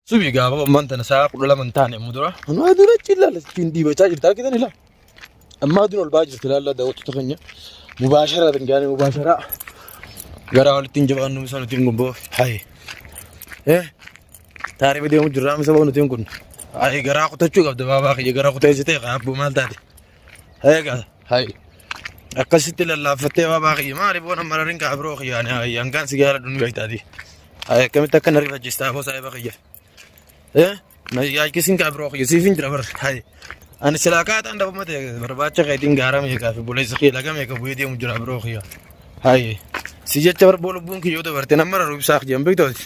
Subii gaafa ammaan tana sa'a 12 hin taane amma dura. Anuu aduun achi ilaala ittiin dhiibachaa jirti argitan ilaa. Amma aduun ol ba'aa jirti ilaalla daawwattoota keenya. Mubaasharaa tan gaanii mubaasharaa. Garaa walitti hin jabaannu misa nuti hin gumboo. Hayi. Eh. Taarifa deemu jirraa misa ba'u nuti hin kun. Hayi garaa kutachuu qabda baabaa kiyya garaa kuteessitee kaabbuu maal taate. Egaa hayi. Akkasitti lallaaffattee baabaa kiyya maali boona mararin kaa biroo kiyya ani hayi hangaan si gaara dhunni beektaati. Hayi akkamitti akka na rifachiista aboo saahiba kiyya. Eh na yaachisiin kaa biroo kiyya siif hin jira bar hayi. Ani silaa kaataan dhabama ta'e barbaacha keetiin gaara meeqaa fi buleessa kiyya laga meeqa bu'ee deemu jira biroo kiyya. Hayi si jecha barboo lubbuun kiyya yoo dabarte nama raru ibsaa kiyya hin beektooti.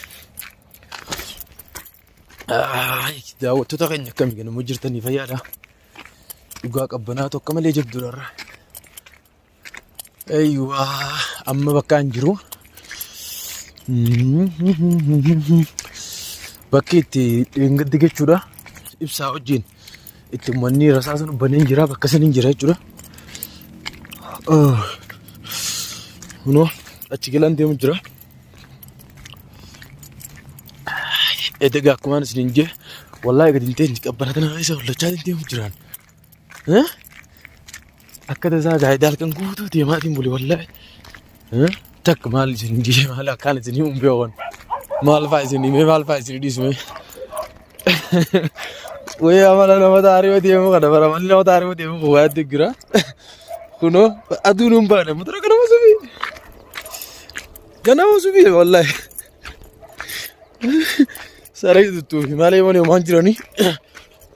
Daawwattoota keenya akkamii ganamuu jirtanii fayyaadha. Dhugaa qabbanaa tokko malee jabduudha irra. Eeyyuwaa amma bakka an jiru. Bakki itti dheengaddi jechuudha. Ibsaa wajjin itti uummanni rasaasa baneen jira bakka san hin jira jechuudha. Kunoo achi galaan deemu jira. Edegaa akkumaan isiniin jee wallaahi gadi hin teenye qabbana tana keessa hollachaa deemu jiraan. Akka tasaa gaayidhaa halkan guutuu deemaatiin bule wallaahi. Takka maal isin jee maal akkaan isin himuun beekan. Maal fa'aa isin himee maal fa'aa isin dhiisme. Wayii amala nama taarifa deemu kana bara amalli nama taarifa deemu kun waa deeggira. Kunoo aduun hin baane mutura kanama subii. Ganama subii wallaahi. Saree tuttuufi malee malee homaan jiranii.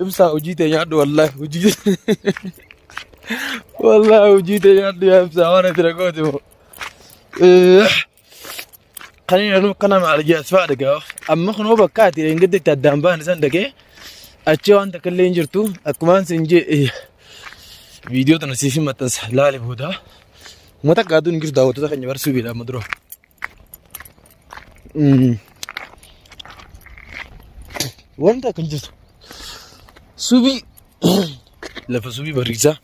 Ibsaa hojii tee nyaadhu wallaahi hojii wallaahi hojii tee nyaadhu yaa ibsaa waan ati ragooti moo. Kan inni anuu akkana maal jee as fa'aa dhagaa amma kunoo bakka ati eeggadde itti addaan ba'an san dhagee achi waan takka illee hin jirtu akkumaan sin jee viidiyoo tana siif hin maxxansa laali booda. Uummata akka aduun hin jirtu daawwattoota keenya barsuu biidha amma dura. Wanta akka hin jirtu. Subii lafa subii bariisaa.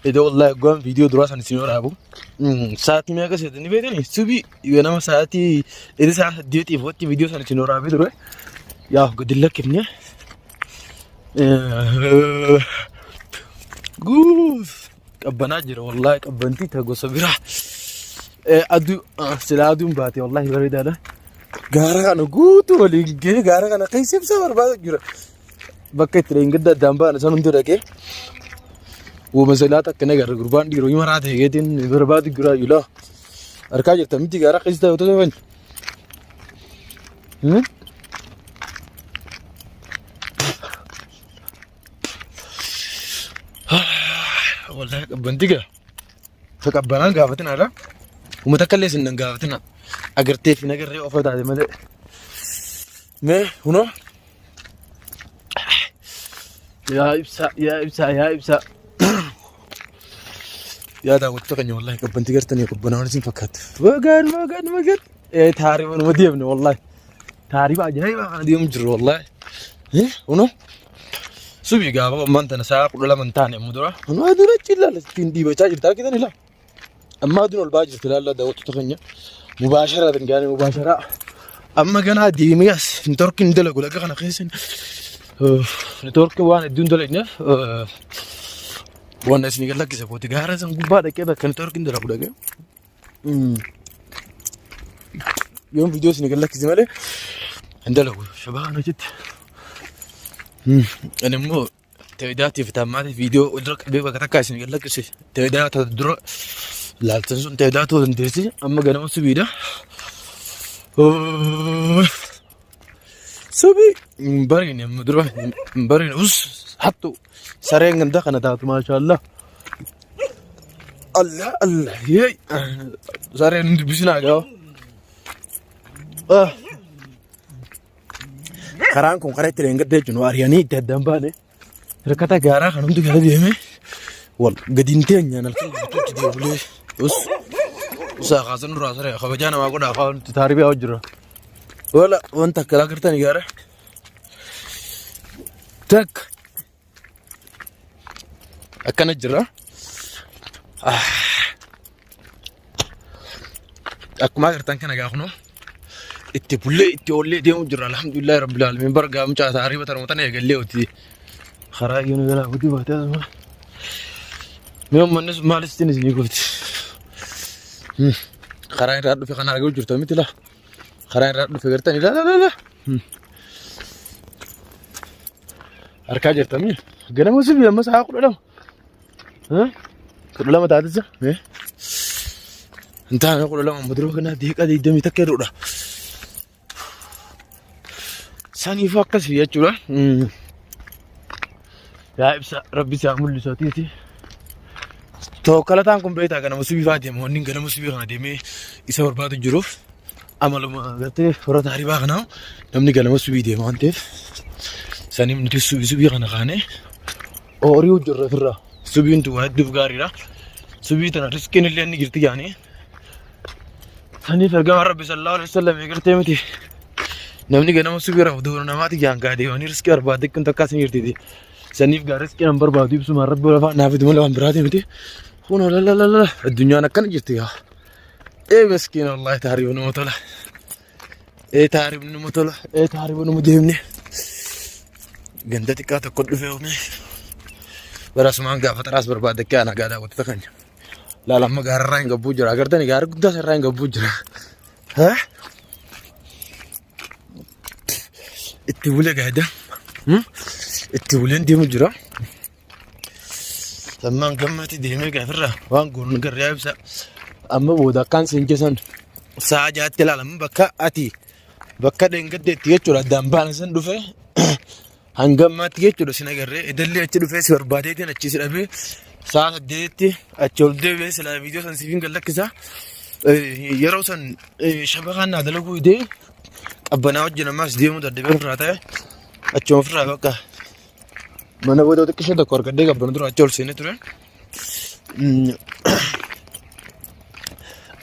Iddoo wallaahi guwaan viidiyoo duraa san isin waraabu. Sa'aatii meeqa seetanii beekanii subii ganama sa'aatii inni sa'a saddeetiif watti viidiyoo san isin waraabee ture. Yaa gadi lakkifne. Guuf qabbanaa jira wallaahi qabbantii ta gosa biraa. Aduu silaa aduun baate wallaahi bareedaadha. Gaara kana guutuu waliin gahee gaara kana keessa ibsaa barbaada jira. Bakka itti dheengadda addaan ba'an san hundi dhaqee uuma silaa takka nagarra gurbaan dhiiroo maraa ta'e geetiin barbaadu jira yulaa. Harkaa jirta miti gaara keessa ta'e otoo ta'an. Wallahi qabbanti gaa. Ta qabbanaan gaafatinaadha. Uummata akka illee isin nan gaafatina. Agartee fi nagarree ofa taate malee. Mee hunoo. Yaa ibsaa yaa ibsaa yaa ibsaa. Yaa daawwattoota keenya wallahi qabbanti gartanii qabbanaan isin fakkaatti. Magan magan magan. Ee taariba numa deemne wallahi. Taariba ajaa'ibaa kana deemu jirru wallahi. Kunoo subii gaafa ammaan tana sa'a 12 hin taane amma dura. Kunoo aduun achi ilaala ittiin dhiibachaa jirti argitan ilaa. Amma aduun ol ba'aa jirti ilaalla daawwattoota keenya. Mubaasharaa tan gaanii mubaasharaa. Amma ganaa deemee as nitorkiin hin dalagu laga kana keessa. Nitorkiin waan hedduun dalagneef waan isin gad lakkise kooti gaara san gubbaa dhaqee bakka nitorkiin dalagu dhaqee. Yoon viidiyoo isin gad lakkise malee hin dalagu shabaa kana jetti. Ani immoo Teedaatiif taammaatiif viidiyoo walirra qabee bakka takkaa isin gad lakkise. Teedaa ta dura laaltan sun teedaa ta'uu dandeessi. Amma ganama subiidha. Subii hin bariine amma dura hin bariine us hattu sareen ganda kana taatu maashaallah. Allah Allah yee sareen hin dubbisinaa gaafa. Karaan kun karaa itti dheengadda jechuun nu ari'anii itti addaan baane hirkata gaaraa kan hundi gara deeme wal gadi hin teenyaan halkan guutuutti deebilee us usaa kaasan duraa saree kabajaa namaa godhaa kaa nuti taaribii haa jira. Wala wanta akka agartanii gaara takka akkana jira. Akkuma agartan kana gaa kunoo Itti bullee itti oollee deemu jirra. Alhamdulillahi rabbil aalamiin. Bar gaa mucaa taariiba tanuma tana eegallee hojii. Karaa iyyuu jalaa gudii baatee asuma. Mee uummanni sun maal ittiin isinii gooti? Karaa irraa dhufe kana argaa jirtu miti laa. Karaa irraa dhufe gartanii laa laa laa. Harkaa jirtanii ganama sibii amma sa'a 12. 12 taatisa? Hin taane 12 amma dura kanaa deeqa 21 jedhudha. Saniifuu akkasii jechuudha. Yaa ibsa rabbi si haa mul'isu atiiti. Tookkalataan kun beektaa ganama subii fa'aa deema. Wanni ganama subii kana deemee isa barbaadu jiruuf amaluma gartee warra taaribaa kanaa namni ganama subii deema waan ta'eef saniif nuti subii subii kana kaanee Oorii jirra ofirraa. Subiin tun waa hedduuf gaariidha. Subii tana riskiin illee ni jirti jaanii. Saniif ergamaan Rabbi sallallahu alaihi wasallam eegartee miti. Namni ganama subii rafu doona namaati jaan gaa deemanii riskii barbaadde kun takkaas ni jirti. Saniif gaa riskii nan barbaadu ibsumaan Rabbi lafaa naaf itti malee waan biraati miti. Kun lalalala addunyaan akkana jirti gaa. Ee miskiin wallahi taariif nama tola. Ee taariif nama tola. Ee taariif nama deemne. Ganda xiqqaa tokko dhufe oome. Barasumaan gaafa xaraas barbaadde kee ana gaadaa qottata keenya. Laala amma gaararraa hin gabbuu jira. Agartani gaara guddaa sarraa hin gabbuu jira. Itti bulee gaada. Itti buleen deemu jira. Sammaan gammatti deemee gaafirraa waan goonu garee ibsa. Amma booda akkaan siin jesan sa'a jaatti ilaalamu bakka ati bakka dheengaddeetti jechuudha addaan baane san dhufe hanga ammaatti jechuudha sin agarree edallee achi dhufee si barbaadeetiin achi si dhabee sa'a 8tti achi ol deebi'ee silaa viidiyoo san siifin gad lakkisa. Yeroo san shabakaan naa dalaguu didee qabbanaa wajjin ammaas deemuu dadhabee ofirraa ta'e achuma ofirraa bakka mana booda xiqqishee tokko argadhee qabbana dura achi ol seenee ture.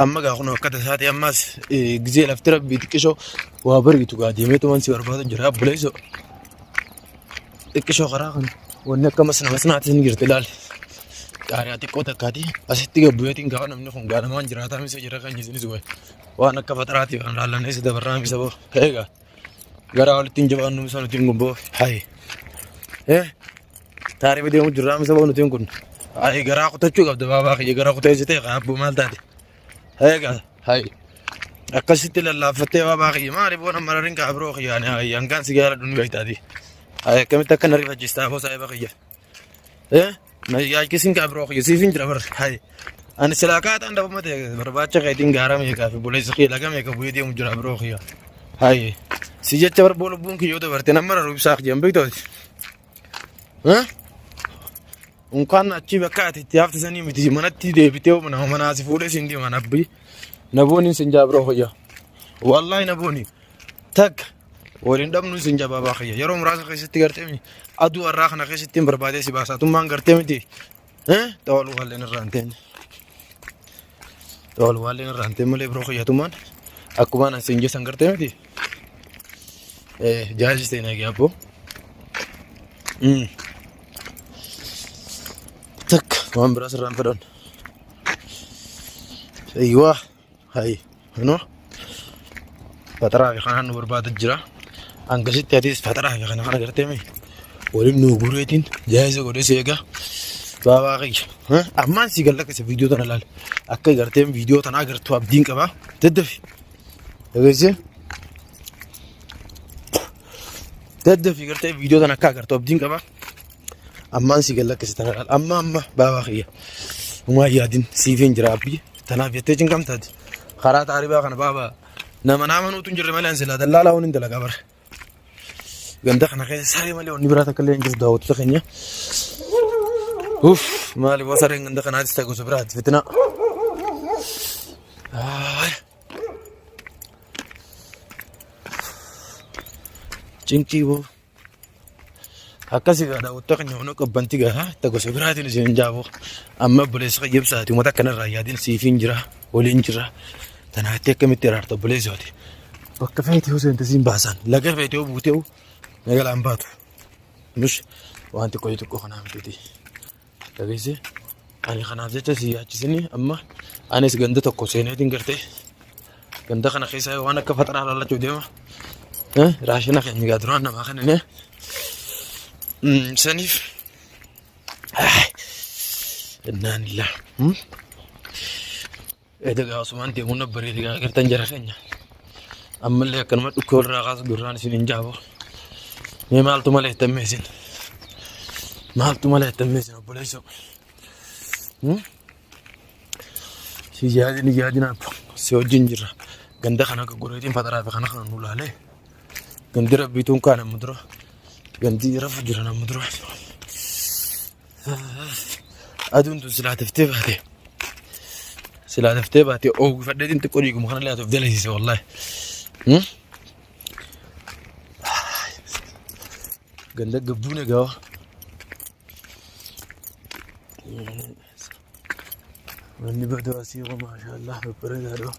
Amma gaa kun akka tasaa ta'e ammas gizee lafti rabbii xiqqishoo waa bariitu gaa deemeetu waan si barbaadu jira obboleessoo. Xiqqishoo karaa kana wanni akka masna masnaatis ni jirti ilaali. Qaariyaa xiqqoo takkaati asitti gabbuyeetiin gaafa namni kun gaa namaan jiraataa misa jira kan isinis wayi waan akka faxaraati kan laallanee si dabarraa misa boo eegaa. Garaa walitti hin jabaannu misa nutiin kun boo. Hayi. Eh. Taarifa deemu jirraa misa boo nutiin kun. Hayi garaa kutachuu qabda baabaa kiyya garaa kutee si ta'e kaabboo maal taate. Eegaa hayi. Akkasitti lallaaffattee baabaa kiyya maali boo nama mararin kaa biroo kiyya ani hayi hangaan si gaara dhunni beektaati. Hayi akkamitti akka na rifachiistaa boo saayiba kiyya. Eh. Na yaachisiin kaa biroo kiyya siif hin jira bar hayi. Ani silaa kaataan dhabama ta'e barbaacha keetiin gaara meeqaa fi buleessa kiyya laga meeqa bu'ee deemu jira biroo kiyya. Hayi. Si jecha barboo lubbuun kiyya yoo dabarte nama raru ibsaa kiyya hin beektooti. Unkaan achii bakka ati itti hafte sanii miti manatti deebitee nama manaa si fuudhee siin deema nabbi. Nabooniin sin jaa biroo kiyya. Wallaahi nabooni. Takka waliin dhabnu sin jaa baabaa kiyya. Yeroo muraasa keessatti gartee miti aduu har'aa kana keessatti hin barbaadee si baasa. Atummaan gartee miti. Xawaluu haalleen irraa hin teenye. Xawaluu haalleen irraa hin teenye malee biroo kiyya atummaan akkumaan an siin jeessan gartee miti. Jaajis ta'e nagee abboo. Takka waan biraa sirraan fedhan. Eeyyuwaa. Hayi. Kunoo faxaraa fi kanaan nu barbaada jira. Hangasitti atis faxaraa fi kana kana gartee mee waliin nu gureetiin jaayisa godhee si eega. Baabaa kiyya. Ammaan si galla keessa viidiyoo tana laal. Akka gartee viidiyoo tana agartu abdiin qaba. Daddafi. Dhageessee. Daddafi gartee viidiyoo tana akka agartu abdiin qaba. Ammaan si galla keessa tana laal. Amma amma baabaa kiyya. Umaa yaadin siifin jira abbii. Tanaaf jettee cinqamtaati. Karaa taaribaa kana baaba nama nama nuutu hin jirre malee an silaa dallaalaa waan hin dalagaa bara. Ganda kana keessa saree malee wanni biraa takka illee hin jiru daawwattoota keenya. Uff maali boo sareen ganda kanaatis ta'e gosa biraati fitinaa. Cinqii boo. Akkasii gaa daawwattoota keenya mana qabbanti gaa itti gosa biraatiin isin hin jaaboo. Amma obboleessa kiyya ibsaati uummata akkanarraa yaadin siifiin jira waliin jira. Tanaatti akkamitti araarta obboleessaati. Bakka feete yoo seente siin baasan laga feete yoo buute nagalaan baatu. Nus waan xiqqoo xiqqoo kanaa miti. Dhageessee ani kanaaf jecha si yaachisini amma anis ganda tokko seeneetiin gartee. Ganda kana keessa waan akka faxaraa laallachuu deema. Raashina keenya egaa duraan namaa kennine. Saniif innaan illaa. Egaa osumaan deemuun na bareede egaa agartan jara keenya. Ammallee akkanuma dhukkee walirraa kaasu duraan isin hin jaabo. Mee maaltu malee itti isin? Maaltu malee itti isin obboleessoo? Si yaadin yaadin abbo si wajjin jirra. Ganda kana goggoreetiin fataraa fi kana kana nu laalee. Gandi rabbiituun kaan amma dura. Gandi rafu jiran amma dura. Aduun tun silaa daftee baate. Silaa daftee baate oowwifadheetiin xiqqoo dhiiguma kana illee atuuf dalasiise wallaahi. Ganda gabbuun egaa. Manni baduu asii hoo maashaallah babbareedaadha.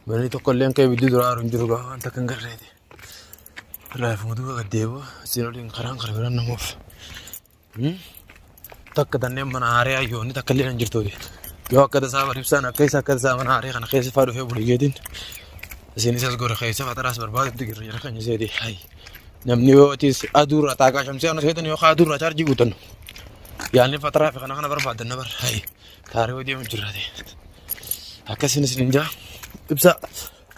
Manni tokko illee akka ibiddi duraa jiru hin jiru gaafa wanta kan garreeti. Raafuma duuba gad deebi'u asiin oliin karaan kara biraan namuuf. Takka tanneen mana haaree hayyoonni takka illee hin jirtu. Yoo akka tasaa baribsaan akka isa akka tasaa mana haaree kana keessa faa dhufee buligeetiin isiin isas gore keessa faxaraas barbaadutti jirra jira kan iseeti. Hay namni yoo atis aduurraa xaaqaa shamsee ana seetan yoo aduurraa chaarjii guutan yaanni faxaraa fi kana kana barbaadan na bar hay taaree hojii deemu jirra ta'e. Akkasiin isin hin jaa ibsa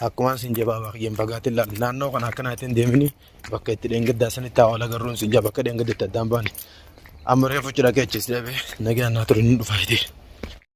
akkumaan isin jabaa baay'een fagaatiin laal naannoo kana akkanaa ittiin deemini Bakka itti dheengaddaa sanitti haa wal agarruun sin jaa bakka dheengadda itti addaan baane. Amma reefu achi dhaqee achis deebi'ee nagaan naa ture ni dhufa jedhee.